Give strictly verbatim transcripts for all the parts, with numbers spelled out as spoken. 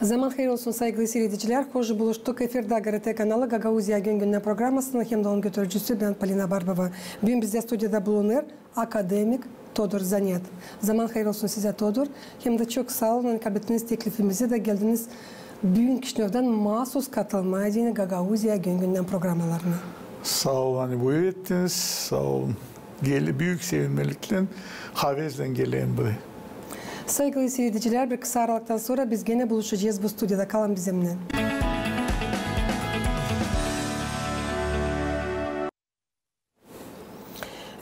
Zaman hayır olsun, saygılı siiredicilär. Hoş buluştuk. Efirdä GRT kanalı Gagauziya gün-gündän programasının hem dä onun götürücüsü bän, Polina Barbova. Büün bizdä studiyada bulunêr akademik Todur Zanet. Zaman hayır olsun sizä, Todur. Hem dä çok saa olun, ani kabul ettiniz teklifimizi dä geldiniz büün Kişinövdän maasuz katılmaa deyni Gagauziya gün-gündän programmalarına. Saa olun, ani buyur ettiniz. Saa olun. Gel-, büük sevinmeliklän, havezlän gelerim buraya. Saygılı siiredicilär, bir kısa aralıktan sora biz genä buluşacez bu studiyada. Kalın bizimnän.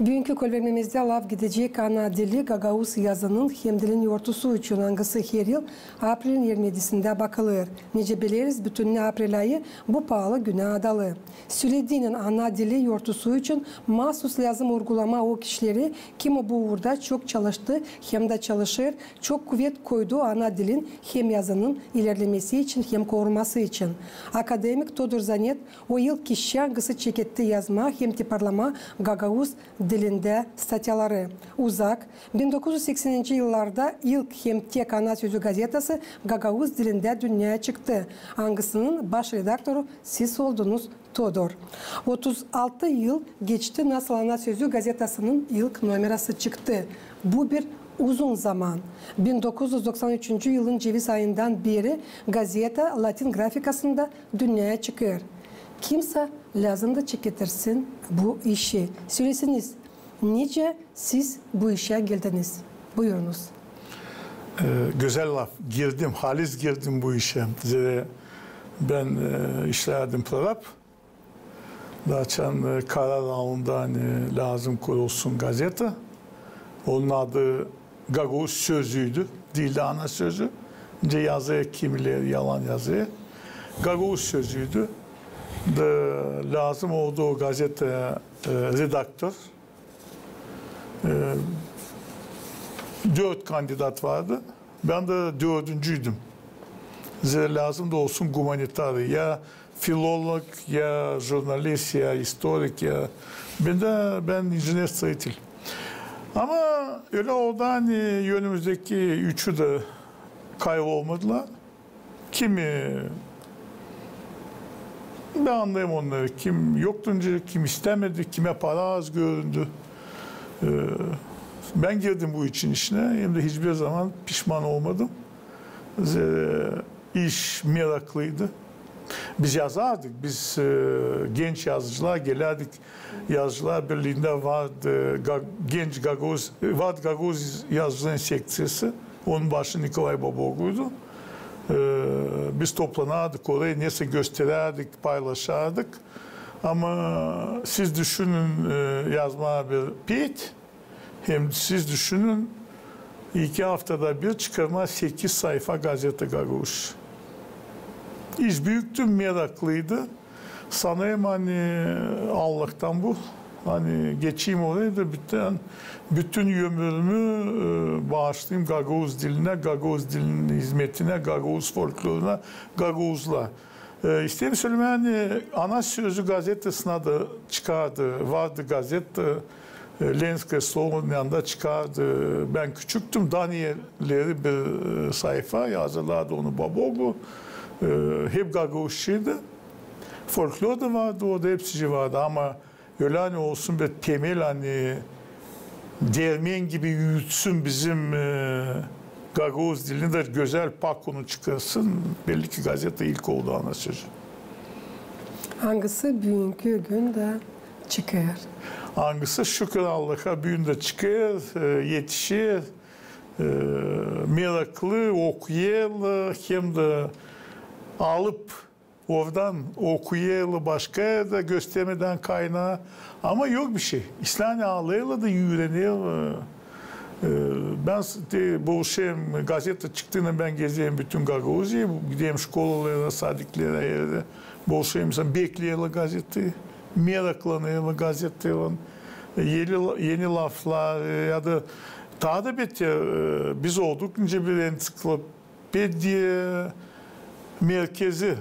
Büünkü kolvermemizdä laf gidecek ana dili gagauz yazının hem dilin yortusu için, angısı her yıl aprelin irmi edisindä bakılêr. Nicä bileriz, bütünnä aprel ayı bu paalı günä adalı. Sölediynän, ana dili yortusu için maasuz lääzım urgulamaa o kişileri, kim bu uurda çok çalıştı hem dä çalışêr, çok kuvet koydu ana dilin hem yazının ilerlemesi için hem koruması için. Akademik Todur Zanet o ilk kişi, angısı çeketti yazmaa hem tiparlamaa gagauz dilindä statyaları. Uzak, bin dokuz üz sekseninci yıllarda ilk hem tek Ana Sözü gazetası gagauz dilindä dünneyä çıktı, angısının baş redaktoru siz oldunuz, Todur. Otuz altı yıl geçti, nasıl Ana Sözü gazetasının ilk nomerası çıktı. Bu bir uzun zaman. Bin dokuz üz doksan üçüncü yılın ceviz ayından beeri gazeta latin grafikasında dünneyä çıkêr. Kimsä lääzımdı çeketirsin bu işi. Söleseniz, nicä siz bu işä geldiniz? Buyurunuz. E, gözäl laf. Girdim, halis girdim bu işä. Zerä bän, e, işlärdim prorap. Daçan, e, karar alındı, ani lääzım kurulsun gazeta. Onun adı Gagauz Sözüydü, diil dä Ana Sözü. Nicä yazêr kimileri, yalan yazêr. Gagauz Sözüydü. Da lääzım oldu o gazetaya, e, redaktor. E, dört kandidat vardı. Bän dä dördüncüydüm. Zerä lääzımdı olsun gumanitari. Ya filolog, ya jurnalist, ya istorik, ya. Bän dä, bän inžener-stroitel. Ama ölä oldu, ani önümüzdeki üçü dä kaybolmadılar. Kimi, bän annêêrım onnarı, kim yoktu nicä, kim istämedi, kimä para az göründü. E, bän girdim bu için işinä, hem dä hiçbir zaman pişman olmadım. Zerä iş meraklıydı. Biz yazardık, biz, e, genç yazıcılar gelärdik, Yazıcılar Birliindä vardı ga-, genç gagauz, vardı gagauz yazıcıların sekţiyası. Onun başı Nikolay Babogluydu. E, biz toplanardık orayı, nesä gösterärdik, paylaşardık. Ama siz düşünün, e, yazmaa bir peet, hem siz düşünün, iki aftada bir çıkarmaa sekiz sayfa gazeta gagauz. İş büüktü, meraklıydı. Sanêrım, ani Allahtan bu, ani geçeyim orayı da bütün, bütün ömürümü, e, baaşlayım gagauz dilinä, gagauz dilinin hizmetinä, gagauz folkloruna, gagauzlara. E, isteerim sölemää, ani Ana Sözü gazetasına da çıkardı, vardı gazeta, e, Ленское слово yanında çıkardı. Bän küçüktüm, Daniyeleri bir, e, sayfa, yazarlardı onu Baboglu. E, hep gagauzçaydı. Folklor da vardı orada, hepsicii vardı, ama ölä ani olsun bir temel, ani dermen gibi üütsün bizim, e, gagauz dilini da gözäl, pak onu çıkarsın. Belli ki gazeta ilk oldu Ana Sözü. Angısı büünkü gün dä çıkêr. Angısı, şükür Allaha, büün dä çıkêr, e, etişer, e, meraklı okuyêrlar, hem dä alıp oradan okuyêrlar başka erdä, göstermedän kaynaa. Ama yok bişey. İslää ani alêrlar da üürenerlär. E, bän s-, te, buluşêrım, gazeta çıktıynan bän gezerim bütün Gagauziyayı, giderim şkolalara, sadiklerä, her erdä. Buluşêrım, insana bekleyerlär gazetayı, meraklanêrlar gazetaylan. E, eni la-, eni laflar, e, ya da taa da beter, e, biz olduk nicä bir enţiklopediya merkezi.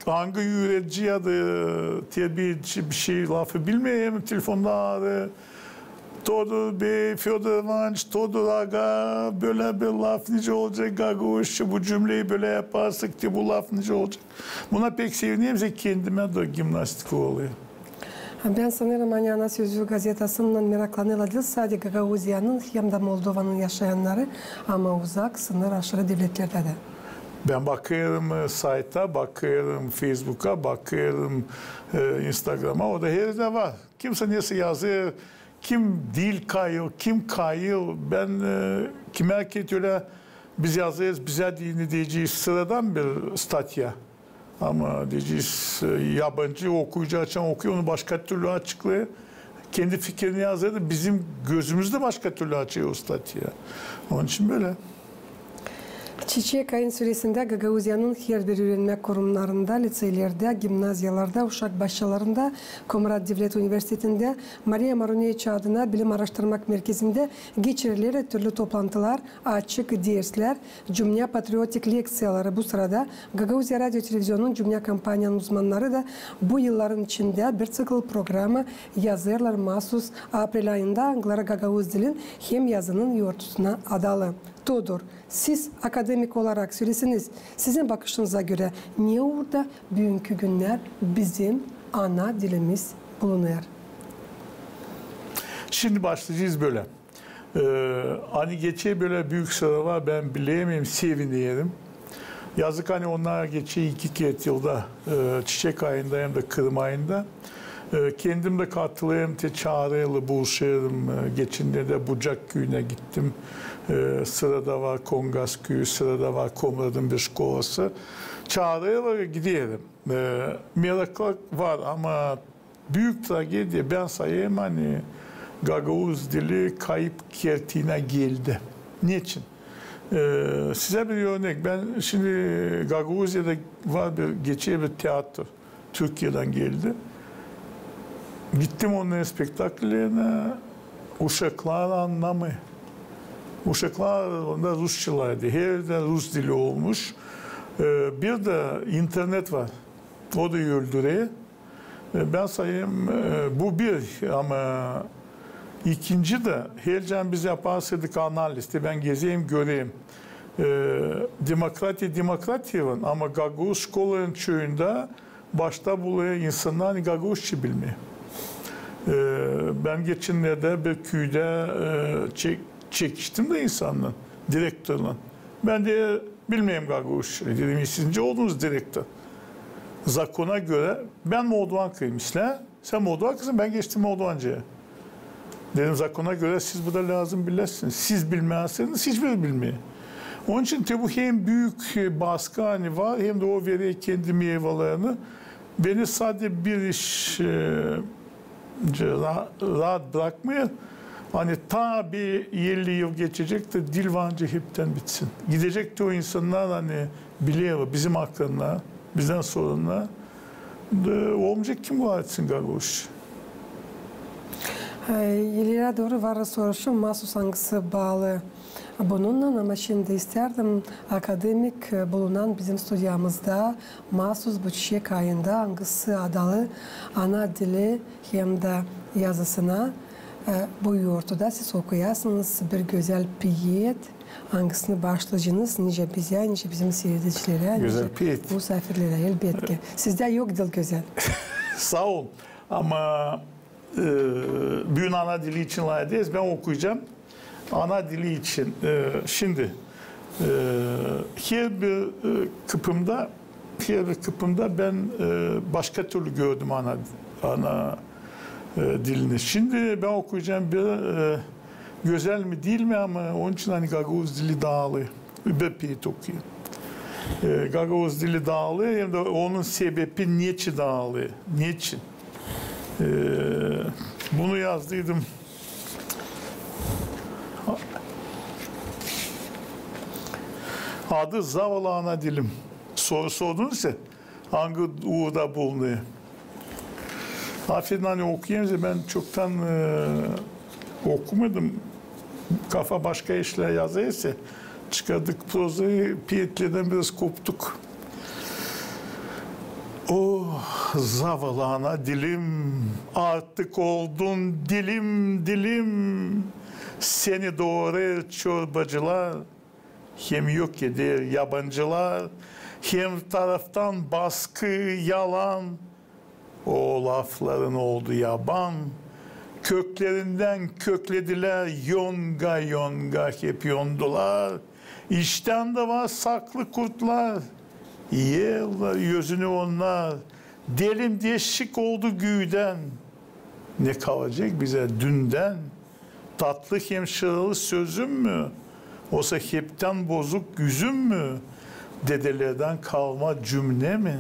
Angı üüredici ya da, e, terbiyeci bişey lafı bilmeer, hem telefonda arêêr, Todur bey, Födor İvanıç, Todur aga, bölä bir laf nicä olacek gagauzça, bu cümleyi bölä yaparsak, te bu laf nicä olacek. Buna pek sevinerim zerä kendimä dä gimnastika olêr. Bän sanêrım, ani "Ana Sözü" gazetasınnan meraklanêrlar diil sade Gagauziyanın hem dä Moldovanın yaşayannarı, ama uzak sınır aşırı devletlerdä dä. Bän bakêrım, e, sayta, bakêrım Feysbuka, bakêrım, e, İnstagrama, o da hererdä var. Kimsä nesä yazêr, kim diil kayıl, kim kayıl. Bän, e, kimär ki ölä biz yazêrız, bizä deyni deyecez sıradan bir statya. Ama deyecez, e, yabancı okuyucu açan okuyêr, onu başka türlü açıklêêr. Kendi fikirini yazêr da bizim gözümüzü dä başka türlü açêr o statya. Onun için bölä. Çiçek ayın süresindä Gagauziyanın herbir üürenmä kurumnarında, liţeylerdä, gimnaziyalarda, uşak başçalarında, Komrat devlet universitetindä, Mariya Maruneviç adına bilim aaraştırmak merkezindä geçiriler türlü toplantılar, açık derslär, cümnä patriotik lekţiyaları. Bu sırada Gagauziya radio televizionunun cümnä kampaniyanın uzmannarı da bu yılların içindä bir ţikl programı yazêrlar maasuz aprel ayında, angıları gagauz dilin hem yazının yortusuna adalı. Todur, siz akademik olarak söläseniz, sizin bakışınıza görä, ne uurda büünkü günnär bizim ana dilimiz bulunêr? Şindi başlayacez bölä. E, ani geçer bölä büük sıralar, bän bilemeerim, sevinerim. Yazık, ani onnar geçer iki kerä yılda, e, Çiçek ayında hem dä Kırım ayında. E, kendim dä katılêrım, te çaarêrlar, buluşêrım. E, geçennerdä Bucak küüyünä gittim. E, sırada var Kongas küüyü, sırada var Komratın bir şkolası. Çaarêrlar, giderim. E, meraklar var, ama büük tragediya, bän sayêrım, ani gagauz dili kayıp kertinä geldi. Neçin? E, sizä bir örnek. Bän şindi Gagauziyada var bir, geçer bir teatr. Türkiyedän geldi. Gittim onnarın spektakıllerinä, uşaklar annamêêr. Uşaklar onda rusçalardı, herdä rus dili olmuş. E, bir dä internet var, o da öldürer. E, bän sayêrım, e, bu bir, ama ikinci dä, herliim biz yaparsaydık analiz, te bän gezerim, görerim. E, demokratiya, demokratiya var, ama gagauz şkolaların çoyunda başta bulunêr insannar, ani gagauzça bilmeer. E, bän geçennerdä bir küüdä, e, çek-, çekiştim dä insannan, direktorlan. Bän dä bilmeerim gagauzça. Dedim, e, siz nicä oldunuz direktor? Zakona görä, bän moldovan kızıyım, islää, sän moldovan kızısın, bän geçtim moldovancaya. Dedim, zakona görä siz burada lääzım biläsiniz. Siz bilmäzseniz, hiçbiri bilmeer. Onun için te bu hem büük, e, baskı, ani var, hem dä o verer kendi meyvelerini. Beni sade bir iş, e, ra-, raat brakmêêr. Ani taa bir elli yıl geçecek dä dil var nicä heptän bitsin. Gidecek te o insannar, ani biler bizim akınnar, bizdän sora da olmayacek kim var etsin gagauzça. E, ileri dooru var soruşum, maasuz angısı baalı bununnan, ama şindi istärdim akademik, e, bulunan bizim studiyamızda, maasuz bu Çiçek ayında, angısı adalı ana dili hem dä yazısına, e, bu yortuda siz okuyasınız bir gözäl peet, angısını baaşlayacınız nicä bizä, nicä bizim siiredicilerä, nicä musaafirlerä, elbetki. Sizdä yok diil gözäl. Saa ol. Ama, e, büün ana dili için lafederiz, bän okuyacam. Ana dili için, e, şindi, e, herbir, e, kıpımda, herbir kıpımda bän, e, başka türlü gördüm ana, ana, e, dilini. Şindi bän okuyacam bir, e, gözäl mi, diil mi, ama onun için, ani gagauz dili daalêr. Bir peet okuyun. E, gagauz dili daalêr, hem dä onun sebebi, neçin daalêr, neçin? E, bunu yazdıydım. Adı "Zavallı ana dilim". Sor-, sordunuz ya, angı uurda bulunêr. Afedin, ani okuyêrım, bän çoktan, e, okumadım. Kafa başka işlär yazêr, çıkardık prozayı, peetlerdän biraz koptuk. Oh, zavallı ana dilim, artık oldun dilim-dilim. Seni doorêr çorbacılar, hem yok eder yabancılar, hem taraftan baskı, yalan. O lafların oldu yaban, köklerinden köklediler, yonga-yonga hep yondular. İçtän dä var saklı kurtlar, yerlär özünü onnar. Delim deşik oldu güüdän, ne kalacek bizä dündän? Tatlı hem şıralı sözüm mü? Osa heptän bozuk üzüm mü? Dedelerdän kalma cümle mi?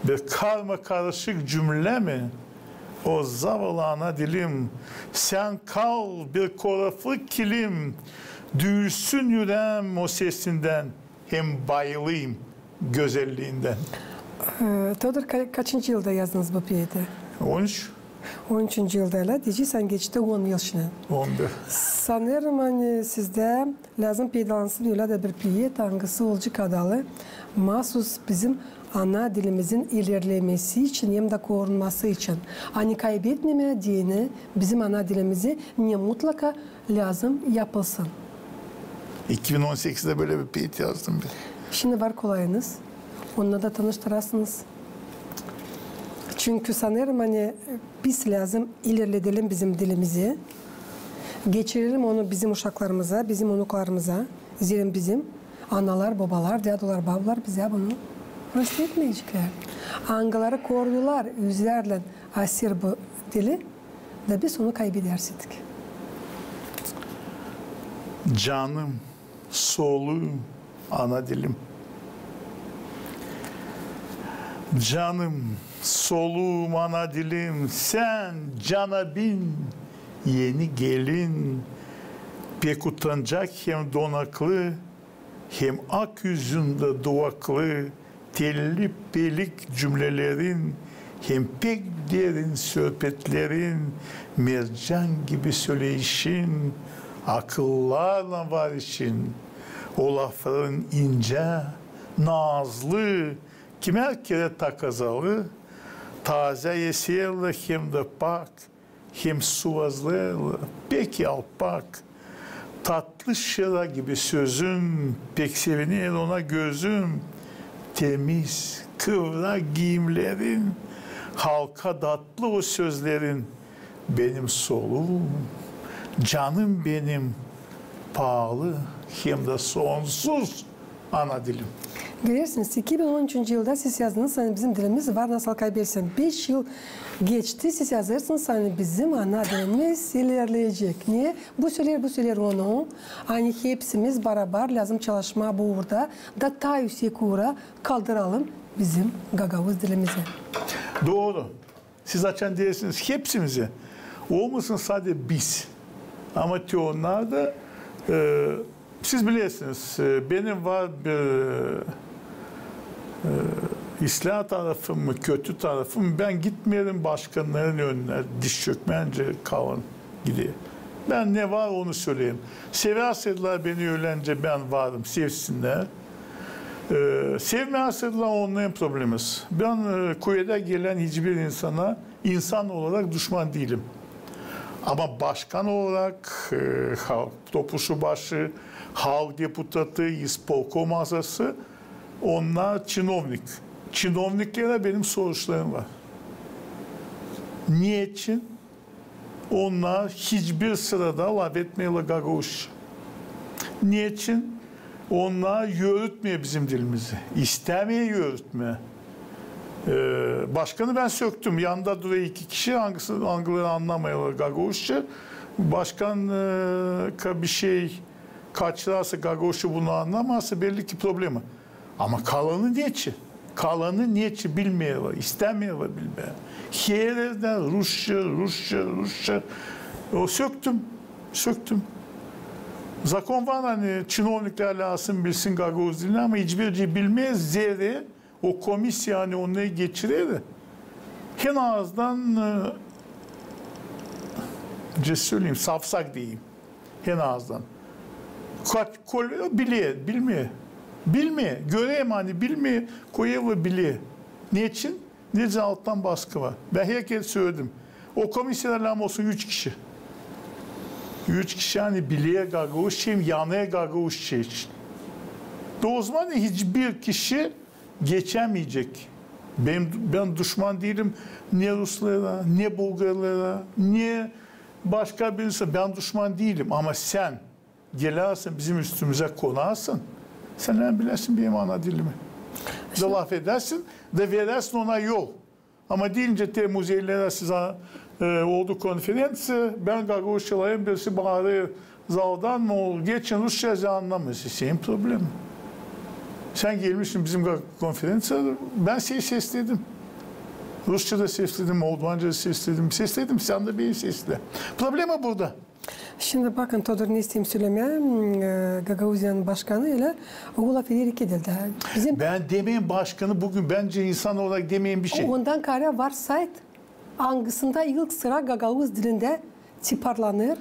Bir karma-karışık cümle mi? O zavallı ana dilim, sän kal bir koraflı kilim, düülsün üreem o sesindän, hem bayılayım gözelliindän. E, Teodor, ka-, kaçıncı yılda yazdınız bu peeti? On üç. On üçüncü yılda, ölä. Deyecäm, geçti on yıl şindi. On bir. Sanêrım, ani sizdä lääzım peydalansın ölä dä bir peet, angısı olacek adalı maasuz bizim ana dilimizin ilerlemesi için hem dä korunması için. Ani kaybetmemää deyni bizim ana dilimizi ne mutlaka lääzım yapılsın. İki bin on sekizdä bölä bir peet yazdım bir. Şindi var kolayınız. Onunnan da tanıştırasınız. Çünkü sanêrım, ani biz lääzım ilerledelim bizim dilimizi. Geçirelim onu bizim uşaklarımıza, bizim unuklarımıza. Zerä bizim analar, bobalar, dädular, babular bizä bunu rastletmeyeceklär. Angıları korudular, üzerlär asır bu dili, da biz onu kaybederseydik. Canım, soluum, ana dilim. Canım, soluum, ana dilim, sän cana bin, eni gelin, pek utancak hem donaklı, hem ak üzümdä duvaklı, telli-pelik cümlelerin hem pek derin söhbetlerin, mercan gibi söleyişin, akıllarlan var işin. O lafların incä, nazlı, kimär kerä takazalı, taazä eserlär hem dä pak, hem suvazlêêrlar, pek yalpak. Tatlı şıra gibi sözün, pek sevinerim ona gözüm. Temiz, kıvrak giimlerin, halka datlı o sözlerin. Benim soluum, canım benim, paalı hem dä sonsuz ana dilim. Görersiniz, iki bin on üçüncü yılda siz yazdınız, ani bizim dilimiz var nasıl kaybetsin. Beş yıl geçti, siz yazêrsınız, ani bizim ana dilimiz ilerleyecek. Niye? Bu söleer, bu söleer onu. Ani hepsimiz barabar lääzım çalışmaa bu uurda, da taa üüsek uura kaldıralım bizim gagauz dilimizi. Dooru. Siz açan deersiniz hepsimizi, olmasın sade biz. Ama te onnar da, e, siz bilersiniz, e, benim var bir, e, islää tarafım, kötü tarafım. Bän gitmeerim başkannarın önünä, diz çökmeycä kalın giderim. Bän ne var, onu söleerim. Severseydilär beni ölencä, bän varım, sevsinnär. E, sevmeerseydilär, onnarın probleması. Bän, e, kuvvedä gelän hiçbir insana insan olarak duşman diilim. Ama başkan olarak, e, halk topuşu başı, halk deputatı, ispolkom azası, onnar çinovnik. Çinovniklerä benim soruşlarım var. Neçin onnar hiçbir sırada lafetmeerlär gagauzça? Neçin onnar yörütmeer bizim dilimizi? İstämeer yörütmää. E, başkanı bän söktüm. Yanında durêr iki kişi, angısı, angıları annamêêrlar gagauzça. Başkan, e, ka bir şey kaçırarsa, gagauzça bunu annamazsa, belli ki problema. Ama kalanı neçin? Kalanı neçin bilmeerlär, istämeerlär bilmää. Hererdä rusça, rusça, rusça. O söktüm, söktüm. Zakon var, ani çinovniklär lääzım bilsin gagauz dilini, ama hiçbiri bilmeer, zerä o komissiya, ani onnarı geçirer, hem azdan, e, ne söleyim, savsak deyim. Hem azdan. Kaç, kol-, biler, bilmeer. Bilmeer. Görerim, ani bilmeer, koyêrlar biler. Neçin? Neçin alttan baskı var? Bän herkerä söledim. O komisiyada lääzım olsun üç kişi. Üç kişi, ani biler gagauzça hem yanêr gagauzça için. Da ozaman hiçbir kişi geçämeyecek. Bän, bän duşman diilim ne ruslara, ne bulgarlara, ne başka birisä. Bän duşman diilim, ama sän gelärsän, bizim üstümüzä konarsan, sän lääzım biläsin benim ana dilimi. Da lafedäsin, da veräsin ona yol. Ama diincä te muzeylerä sizä, e, oldu konferenţiya, bän gagauzça lafedäm, birisi baarêr zaldan: "Mol, geçin rusça, annamêêrsın, senin probleman. Sän gelmişsin bizim ga-, konferenţiyaya, bän seni sesledim. Rusça da sesledim, moldovanca da sesledim. Sesledim, sän dä beni sesle." Problema burada. Şindi bakın, Todur, ne isteerim sölemää, m, e, Gagauziyanın başkanı, ölä, o lafeder iki dilda. Bizim... Bän demeerim başkanı bugün, bäncä insan olarak demeerim bir şey. Ondan kaarä var sayt, angısında ilk sıra gagauz dilindä tiparlanêr,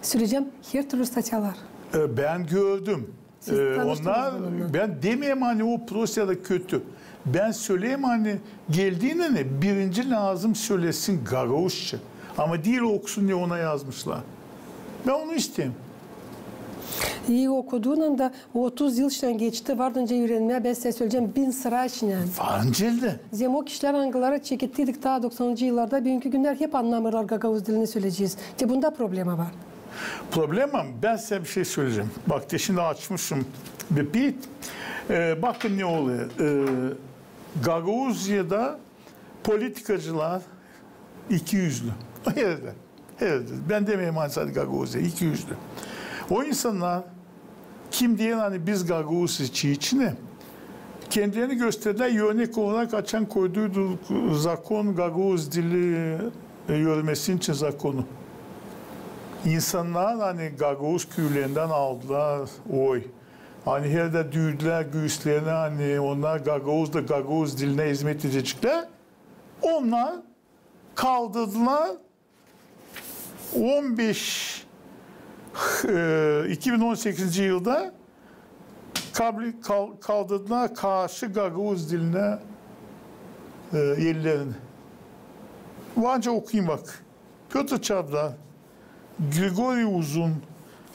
söleyecäm, hertürlü statyalar. E, bän gördüm. Siz tanıştınız onunnan. Bän demeerim, ani o prost ya da kötü. Bän söleerim, ani geldiinä birinci lääzım sölesin gagauzça. Ama diil okusun, ne ona yazmışlar. Bän onu isteerim. İi okuduundan da otuz yıl şindän geçti, vardıncä üürenmää, bän sizä söleyecäm, bin sıra işindän. Var nicä dä. Zerä o kişilär, angıları çekettiydik taa doksanıncı yıllarda, büünkü günnär hep annamêêrlar gagauz dilini söleyecez. Te bunda problema var. Problema, bän sizä bir şey söleyecäm. Bak, te şindi açmışım bir pit. E, bakın ne olêr. E, Gagauziyada politikacılar ikiyüzlü. Herdä. Herdä. Bän demeerim, ani sade Gagauziya, ikiyüzlü. O insannar, kim deer, ani biz gagauzuz, içi içinä, kendilerini göstererlär örnek olarak, açan koyduyduk zakon, gagauz dili, e, yürümesi için zakonu. İnsannar, ani gagauz küülerindän aldılar oy, ani herdä duydulaa güüslerinä, ani onnar gagauz da gagauz dilinä izmet edeceklär, onnar kaldırdılar on beş, e, iki bin on sekizinci yılda kabli-, kal-, kaldırdılar karşı gagauz dilinä, e, ellerini. Var nicä, okuyayım bak. Pötr Çavdar, Grigoriy Uzun,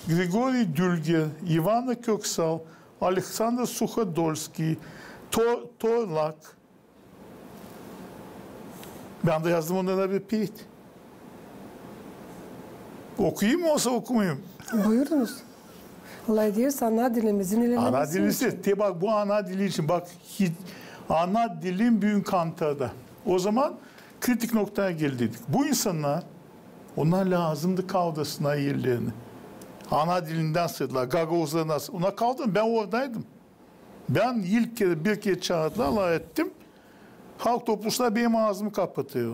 Grigoriy Dülger, İvanna Köksal, Aleksandr Suhodolskiy, Tor-, Torlak, Bän dä yazdım onnara bir pit. Okuyayım mı, osa okumayım? Buyurunuz. Lafederiz ana dilimizin ilerlemesi için. Ana dili için. Te bak, bu ana dili için. Bak, hi-, ana dilin büün kantarda. Ozaman kritik noktaya geldiydik. Bu insannar, onnar lääzımdı kaldırsınnar ellerini. Ana dilindän sıyırdılar. Gagauzları nasıl? Onnar kaldırın. Bän oradaydım. Bän ilk kerä, bir kerä çaardılar, lafettim. Halk Topluşunda benim aazımı kapatêr.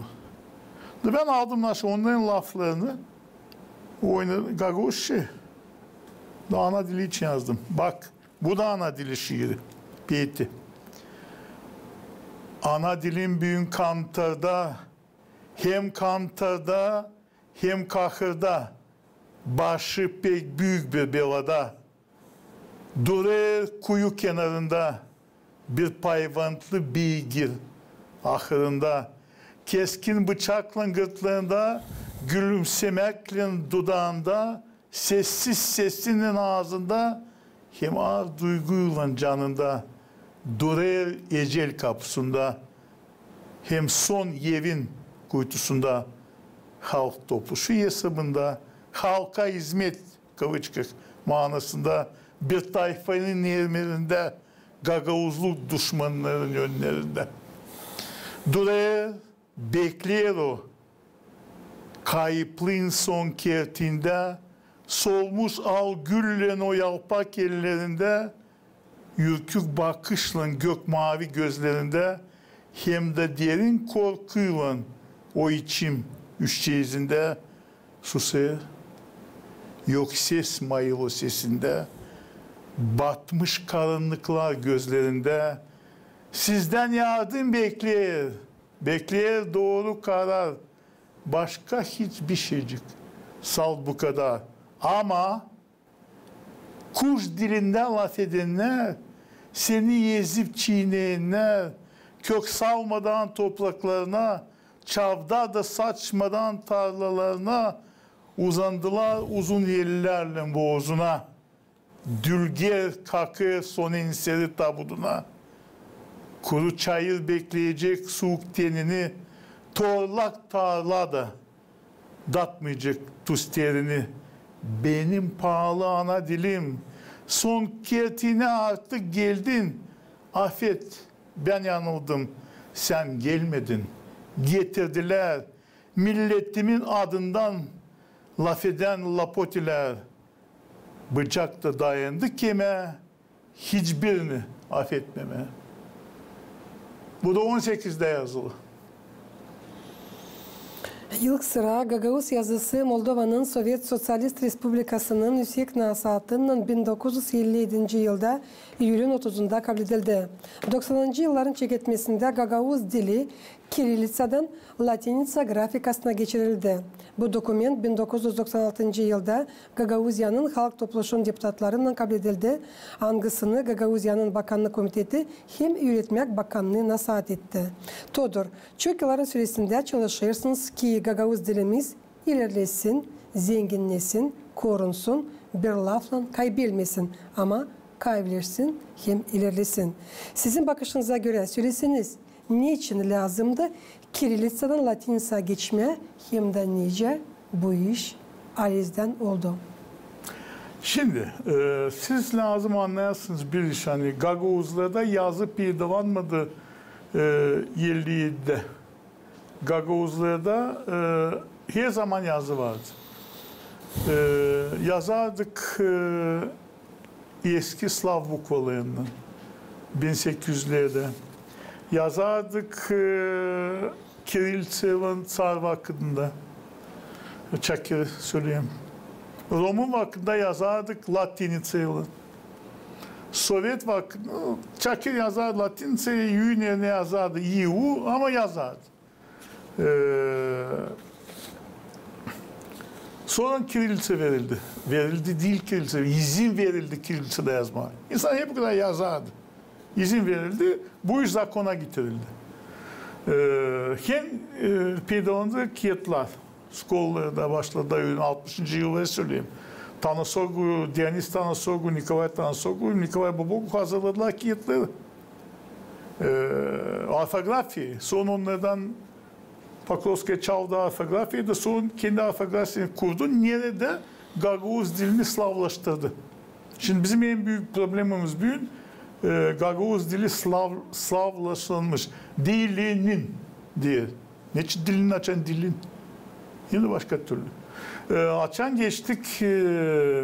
Da bän aldım naşa onnarın laflarını, oynadım gagauzça. Da ana dili için yazdım. Bak, bu da ana dili şiiri. Peti. Ana dilim büün kantarda, hem kantarda, hem kahırda, başı pek büük bir belada. Durêr kuyu kenarında bir payvantlı beygir ahırında, keskin bıçaklan gırtlağında, gülümsemäklen dudaanda, sessiz sesinnän aazında, hem aar duyguylan canında, durêr ecel kapusunda, hem son evin kuytusunda, Halk Topluşu esabında, halka izmet, kavıçkah, maanasında, bir tayfanın ermerindä, gagauzluk duşmannarın önnerindä. Durêr, bekleer o, kayıplığın son kertindä, solmuş al güllän o yalpak ellerindä, ürkük bakışlan gök maavi gözlerindä, hem dä derin korkuylan o içim üşçeezindä, susêr, yok ses mayıl o sesindä, batmış karannıklar gözlerindä. Sizdän yardım bekleer, bekleer dooru karar, başka hiçbir şeycik, salt bu kadar. Ama kuş dilindä lafedennär, seni ezip çiineyennär, kök salmadan topraklarına, çavdar da saçmadan tarlalarına uzandılar uzun ellärlän boozuna. Dülger kakêr son enseri tabuduna. Kuru çayır bekleyecek suuk tenini, torlak tarla da datmayacek tuz terini. Benim paalı ana dilim, son kertine artık geldin. Afet, bän yanıldım, sän gelmedin. Getirdilär milletimin adından lafedän lapotilär. Bıcak da dayandı kemää, hiçbirini afetmemää. Bu da on sekizdä yazılı. İlk sıra gagauz yazısı Moldovanın Sovet Soţialist Respublikasının Üüsek Nasaatınnan bin dokuz üz elli edinci yılda iyülün otuzunda kabledildi. Doksanıncı yılların çeketmesindä gagauz dili kirilitsadan latinitsa grafikasına geçirildi. Bu dokument bin dokuz üz doksan altıncı yılda Gagauziyanın Halk Topluşun deputatlarınnan kabledildi, angısını Gagauziyanın Bakannık Komiteti hem Üüretmäk Bakannıı nasaat etti. Todur, çok yılların süresindä çalışêrsınız, ki gagauz dilimiz ilerlesin, zenginnesin, korunsun, bir laflan kaybelmesin, ama kayıvleşsin hem ilerlesin. Sizin bakışınıza görä, söleseniz, neçin lääzımdı kirilitsadan latinitsaa geçmää hem dä nicä bu iş alezdän oldu? Şindi, e, siz lääzım annayasınız bir iş, ani gagauzlarda yazı peydalanmadı, e, elli edidä. Gagauzlarda, e, her zaman yazı vardı. E, yazardık, e, eski slav bukvalarınnan, bin sekiz üzlerdä. Yazardık, e, kirilitsaylan tsar vakıdında. Çakir söleyim. Romun vakıdında yazardık latinitsaylan. Sovet vakıdında Çakir yazardı latinitsaylan, ü erinä yazardı i u, ama yazardı. E, sora kirilitsa verildi. Verildi diil kirilitsa, izin verildi kirilitsada yazmaa. İnsan hep bu kadar yazardı. İzin verildi, bu iş zakona getirildi. E, hem, e, peydalandı kiyatlar. Skolalarda başladı, altmışıncı yılları söleyim. Tanasogu, Dionis Tanasogu, Nikolay Tanasogu, Nikolay Bobogu hazırladılar kiyatları. E, orfografiya, sora onnardan Pokrovskaya çaldı orfografiya da sora kendi orfografiyasını kurdu, neredä gagauz dilini slavlaştırdı. Şindi bizim en büük problemamız büün, e, gagauz dili slav-, slavlaşılmış. Dilinin diil. Neçin dilinin, açan dilin? Yine başka türlü. E, açan geçtik, e,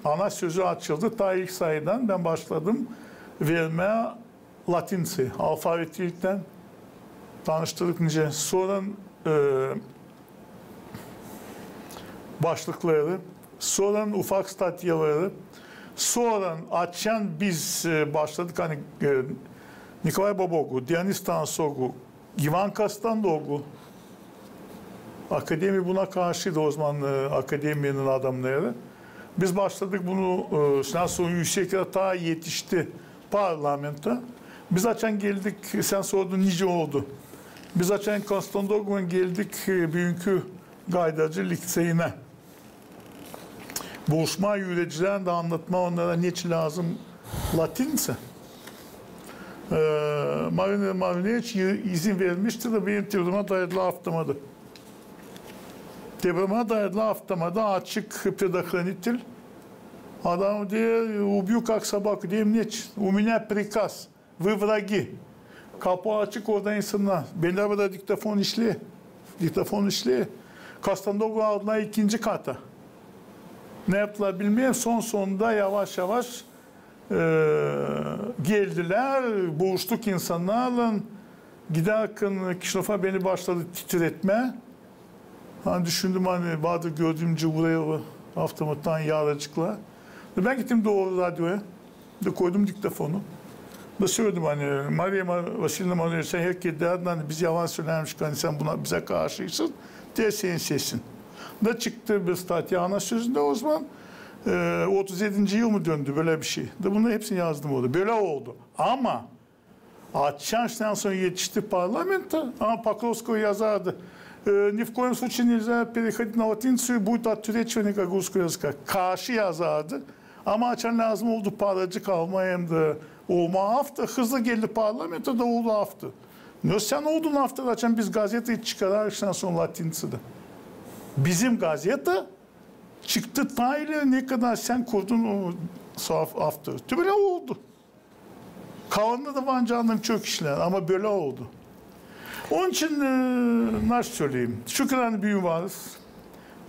ana sözü açıldı. Taa ilk sayıdan bän başladım vermää latinitsayı, alfaveti ilktän tanıştırdık nicä. Sora, e, başlıkları, sora ufak statyaları, sora açan biz, e, başladık, ani, e, Nikolay Bobogu, Dionis Tanasogu, İvan Kostandoglu. Akademiya buna karşıydı o zaman, e, akademiyanın adamnarı. Biz başladık bunu, e, sän sora üüsek taa etişti parlamenta. Biz açan geldik, sän sordun, nicä oldu. Biz açan Kostandoglulan geldik, e, büünkü Gaydacı litseyinä. Buluşmaa üüredicilerlän da annatmaa onnara neçin lääzım latinitsa. E, Marina Marinoviç i-, izin vermişti da benim tebrimä dayadılar avtomatı. Tebrimä dayadılar avtomatı, açık предохранитель. Adam deer, убью как собаку, deerim, neçin? У меня приказ. Вы враги. Kapu açık, orada insannar. Bendä burada diktofon işleer. Diktofon işleer. Kostandoglu aldılar ikinci kata. Ne yaptılar bilmeerim. Son sonunda yavaş-yavaş, e, geldilär, buluştuk insannarlan. Gidärkän Kişinöfä beni başladı titretmää. Ani düşündüm, ani vardır gördüümcä vurêr avtomattan yaracıklar. Da bän gittim dooru radyoya. Da koydum diktofonu. Da söledim, ani, Mariya Ma-, Vasilyevna, Mariya, sän herkerä deerdin, ani biz yalan söleermişik, ani sän buna, bizä karşıysın, deer senin sesin. Da çıktı bir statya Ana Sözündä o zaman. E, otuz edinci yıl mı döndü, bölä bir şey. Da bunları hepsini yazdım orada. Bölä oldu. Ama Açan iştän sora etişti parlamento, ama Покровского yazardı: «Э, ни в коем случае нельзя переходить на латиницу, будет отчеркивание гагауз языка». Karşı yazardı. Ama açan lääzım oldu paracık almaa hem dä olmaa avtor, hızlı geldi parlamento da oldu avtor. Ne sän oldun avtor, açan biz gazeta çıkararız iştän sora latinicada. Bizim gazeta çıktı taa ileri, ne kadar sän kurdun o saf-, avtor. Te bölä oldu. Kalanında da var canım çok işlär, ama bölä oldu. Onun için, e, nasıl söleyim, şükür ani büün varız.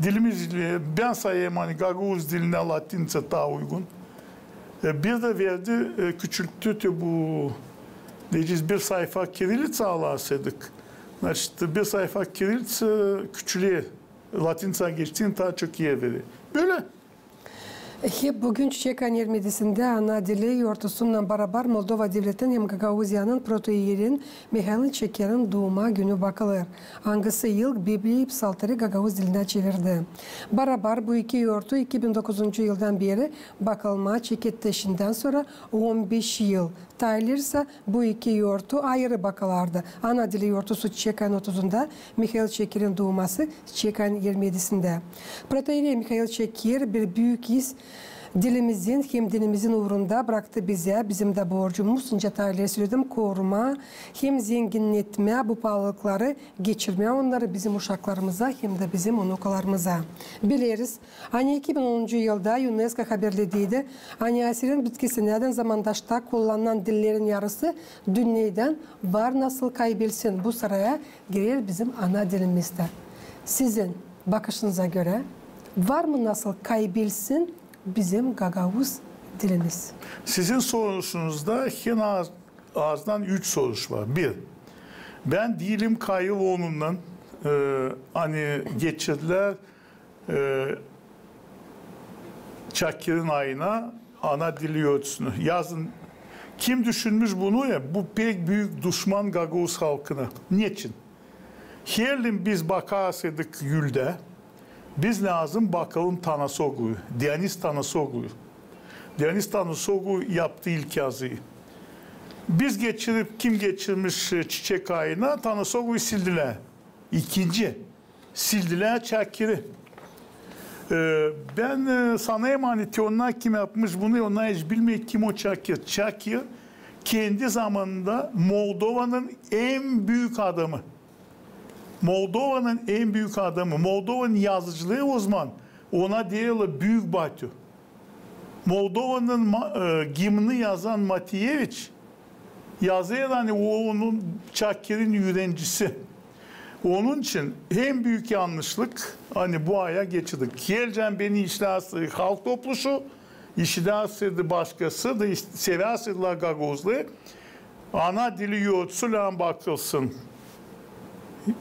Dilimiz, e, bän sayêrım, ani gagauz dilinä latinica taa uygun. E, bir dä verdi, e, küçülttü te bu, deyecez, bir sayfa kirillitsa alarsaydık. Значит, bir sayfa kirillitsa küçüler, latinicaya geçtiinä taa çok er verer. Bölä. Hep büün Çiçek ayın irmi edisindä ana dili yortusunnan barabar Moldova devletin hem Gagauziyanın protoiereyin Mihail Çekerin duuma günü bakılêr, angısı ilk Bibliya, psalteri gagauz dilinä çevirdi. Barabar bu iki yortu iki bin dokuzuncu yıldan beeri bakılmaa çekettiler. Şindän sora on beş yıl. Taa ileri sä bu iki yortu ayırı bakılardı. Ana dili yortusu Çiçek ayın otuzunda, Mihail Çekerin duuması Çiçek ayın irmi edisindä. Protoierey Mihail Çeker bir büük iz dilimizin hem dinimizin uurunda braktı bizä. Bizim dä borcumuz, nicä taa ileri söledim, korumaa hem zenginnetmää bu paalılıkları, geçirmää onnarı bizim uşaklarımıza hem dä bizim unukalarımıza. Bileriz, ani iki bin onuncu yılda UNESCO haberlediydi, ani asirin bitkisinädän zamandaşta kullanılan dillerin yarısı dünneydän var nasıl kaybelsin, bu sıraya girer bizim ana dilimiz dä. Sizin bakışınıza görä, var mı nasıl kaybelsin bizim gagauz dilimiz? Sizin soruşunuzda hem az, azdan üç soruş var. Bir, bän diilim kayıl onunnan, e, ani geçirdilär, e, Çakirin ayına ana dili yortusunu. Yazın, kim düşünmüş bunu ya? Bu pek büük duşman gagauz halkına. Neçin? Herliim biz bakarsaydık Yuldä, biz lääzım bakalım Tanasogluyu, Dionis Tanasogluyu. Dionis Tanasoglu yaptı ilk yazıyı. Biz geçirip, kim geçirmiş, e, Çiçek ayına, Tanasogluyu sildilär. İkinci, sildilär Çakiri. E, bän, e, sanêrım, ani te onnar, kim yapmış bunu, onnar hiç bilmeer, kim o Çakir. Çakir kendi zamanında Moldovanın en büük adamı. Moldovanın en büük adamı. Moldovanın yazıcılıı o zaman, ona deerlär Büük Batü. Moldovanın ma-, e, gimnini yazan Matiyeviç yazêr, ani o onun Çakirin üürencisi. Onun için en büük yannışlık, ani bu aya geçirdik. Gelecän beni işlär halk topluşu, işidärseydi başkası da, iş-, sevärseydi gagauzluyu, ana dili yortusu lääzım bakılsın,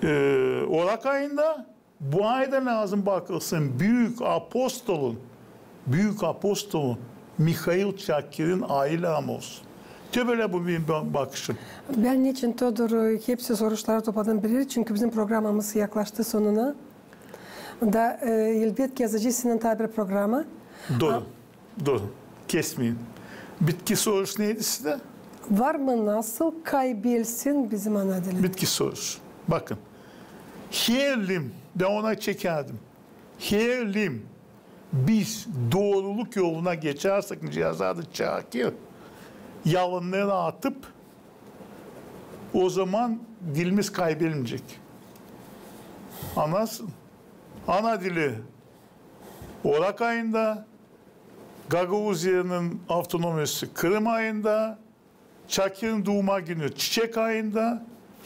e, orak ayında. Bu ayda lääzım bakılsın büük apostolun, büük apostolun Mihail Çakirin ayı lääzım olsun. Te bölä bu benim ba-, bakışım. Bän neçin, Todor, hepsi soruşları topladım bir erä, çünkü bizim programamız yaklaştı sonuna. Da, e, elbetki, yazacez sendän taa bir programa. Dooru. A- Dooru. Kesmeyin. Bitki soruş neydi sizdä? Var mı nasıl kaybelsin bizim ana dilimiz? Bitki soruş. Bakın. Herliim, bän ona çekärdim. Herliim biz dooruluk yoluna geçersek, nicä yazardı Çakir, yalannarı atıp, o zaman dilimiz kaybelmeyecek. Annarsın? Ana dili orak ayında, Gagauziyanın avtonomiyası Kırım ayında, Çakirin duuma günü Çiçek ayında,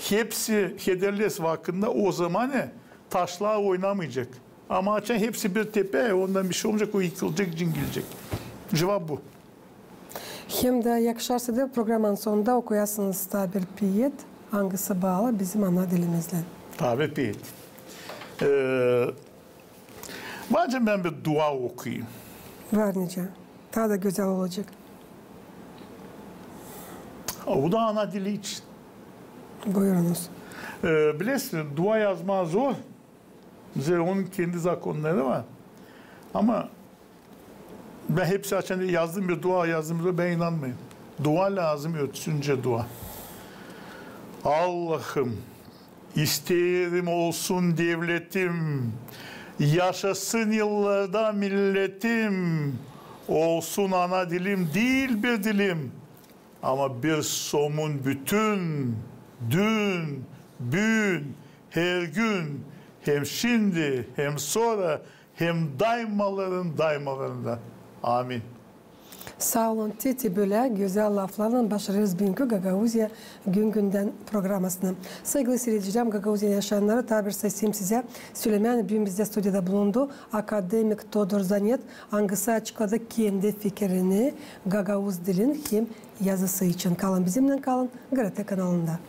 hepsi hederlez vakıdında, o zaman, e, taşlar oynamayacek. Ama açan hepsi bir tepä, ondan bir şey olmayacak, o yıkılacek, cingilecek. Cuvap bu. Hem dä yakışarsa da programanın sonunda okuyasınız taa bir peet, angısı baalı bizim ana dilimizlän. Taa bir peet. E, Var nicä bän bir dua okuyayım? Var nicä. Taa da gözäl olacek. O da ana dili için. Buyurunuz. E, bilersiniz, dua yazmaa zor. Zerä onun kendi zakonnarı var. Ama bän hepsi açan yazdım bir dua, yazdım bir dua, bän inanmêêrım. Dua lääzım, örtüsüncä dua. Allahım, isteerim olsun devletim, yaşasın yıllarda milletim, olsun ana dilim diil bir dilim, ama bir somun bütün, dün, büün, hergün, hem şindi, hem sora, hem daymaların daymalarında. Amin. Saa olun, Teti, bölä gözäl laflarlan başarêrız büünkü Gagauziya gün-gündän programasını. Saygılı siiredicilerim, Gagauziya yaşayannarı, taa bir saa isteerim sizä sölemää, büün bizdä studiyada bulundu akademik Todor Zanet, angısı açıkladı kendi fikirini gagauz dilin hem yazısı için. Kalın bizimnän, kalın GRT kanalında.